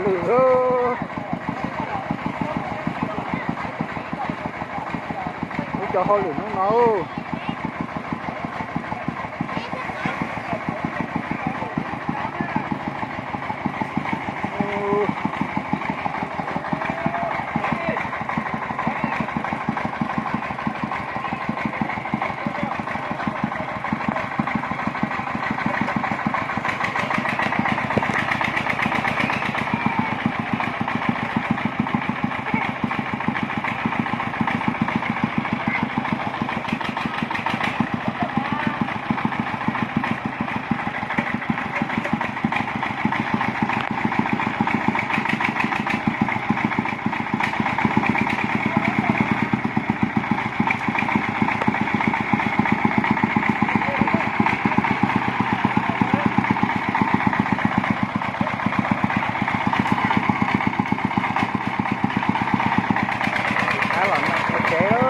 Lwm, ub, cov hauj lwm hnub no. Ab los no ua tsev.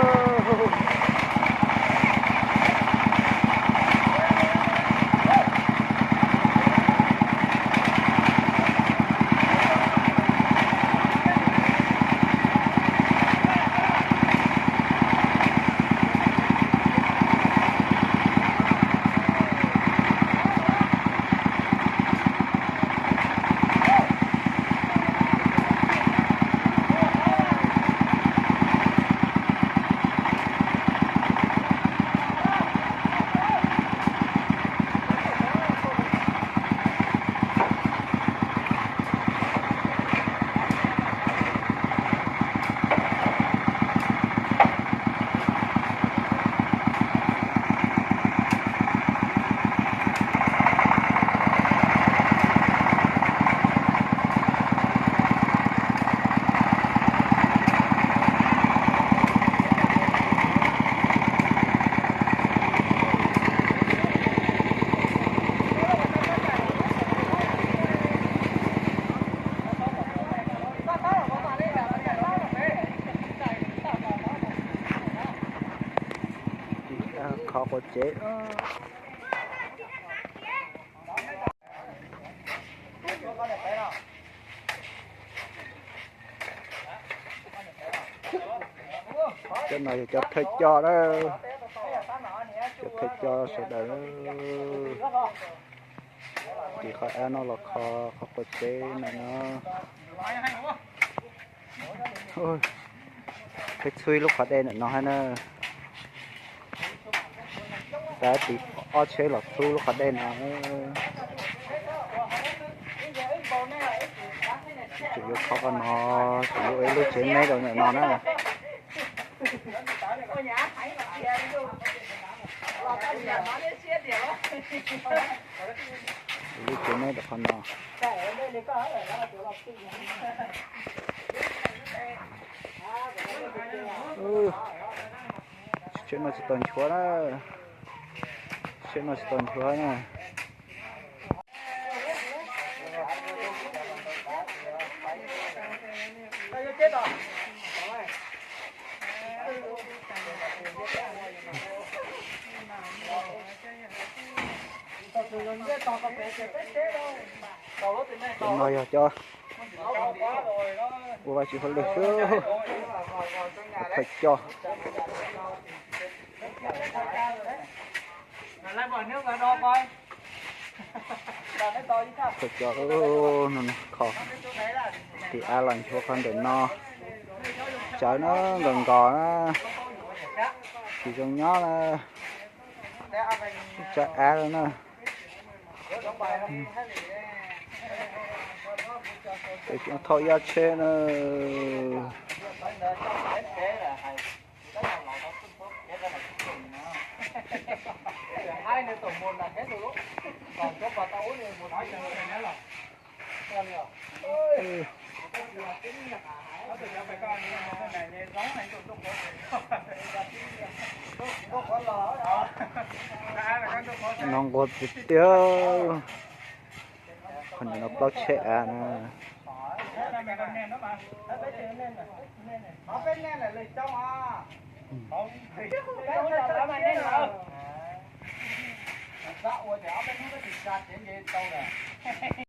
Kho quav tsev. Cov no yog cov thawj coj na, cov thawj coj sawv daws. Tiv qhov av no los kho qhov quav tsev ntawm no. Peb txhub ib lub qhov dej ntawm no hab na. Tab tiv ob tsheb los txhub lub qhov dej no. Tseem yuav kho qhov no, tseem yuav ua ib lub tsev meb rau ntawm no na. Ua lub tsev meb rau qhov no. Tsheb no tsis tau nchuav na. Tsheb no tsis tau nchuav na. Cov no yog cov ua Vajtswv hauj lwm xwb, thawj coj. Thawj coj, no kho tiv av los nchuav qhov ntawm no. Tsawv na, nkos nkos na, tsis zoo nyob na. Tsawv av na. Thauj yaj tsheb na. No nquag tiag tiag. Qhov no plaub tsheb av na.